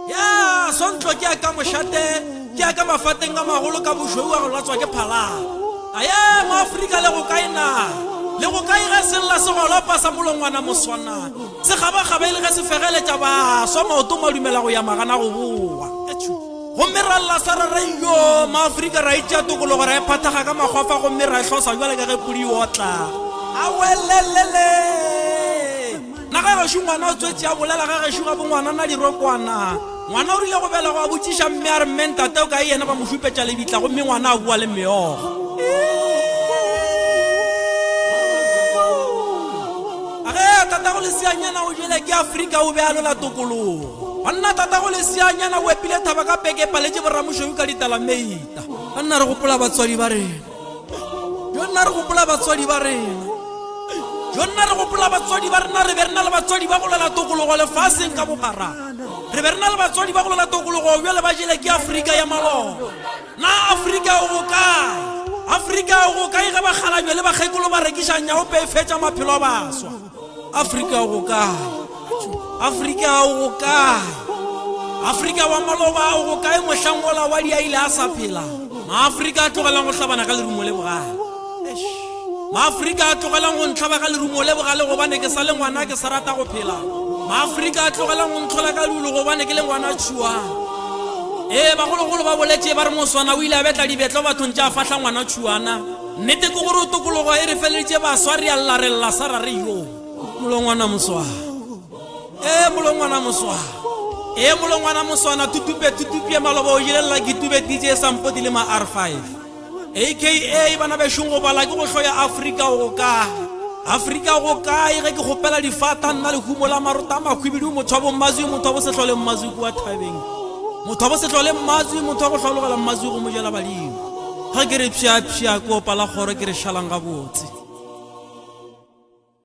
Ya sontlo ke ya ka mošate ke ya ka mafateng a magolo ka bošweu wa go latswa ke phalaa aye moafrika le go kae na le go kae ge sella se golopa sa molongwana moswana se gabagaba e le ge se fegeletša baswa maoto madumela go ya magana go boa gomme ra lla sa re re yo maafrika ra itšea tokologo ra e phathaga ka makgwafa gomme ra e hlosa bjale ka ge pudi e otla awelelele na ga gešo ngwana o tswetše a bolela ga gešo ga bongwana na dirokwana ngwana o rile go bela go a botšiša mme a re mme ntate o kae yena ba mo šupetša lebitla gomme ngwana a bua le meogo ge tatago leseanyana o jele ke afrika o be a lola tokologo Banna tatago leseanyana o epile thaba ka peke e paletše boramošweu ka ditalameita. Banna re gopola batswadi ba rena. Jo nna re gopola batswadi ba rena. Jo nna re gopola batswadi ba rena re be re na le batswadi ba go lwela tokologo lefaseng ka bophara. Re be re na le batswadi ba go lwela tokologo bjale ba jele ke Afrika ya maloba. Na Afrika o go kae? Afrika o go kae ge bakgalabje le bakgekolo ba rekiša nyaope e fetša maphelo a baswa? Afrika o go kae? Afrika o go kae? Afrika wa maloba o go kae mohlang ola wa di a ile a sa phela? Maafrika a tlogelang go hlabana ka lerumo le bogale. Maafrika a tlogelang go ntlhaba ka lerumo le bogale gobane ke sa le ngwana ke sa rata go phela. Maafrika a tlogelang go ntlhola ka lulu gobane ke le ngwana tšhuana. Ee, bagologolo ba boletše ba re moswana o ile a betla dibetlo bathong tša fahla ngwana tšhuana. Nnete ke gore tokologo e re feleleditše baswa re a lla re lla sa ra re yo. Molongwana moswana. Ee molongwana moswana. Ee molongwana moswana tutupe tutupye maloba o jele ke tube DJ Sampoti le ma R5. AKA bana bešong go bala ke go hloya Afrika o go kae? Afrika go kae ge ke kgopela difata nna lehumo la marota a mahwibidu motho wa bommazwi motho wa bosehlwa le mmazwi kua thabeng motho wa bosehlwa le mmazwi motho wa go hlologela mmazwi go mo jela badimo. Ga ke re pšia pšia ke opa la kgoro ke re šalang gabotse.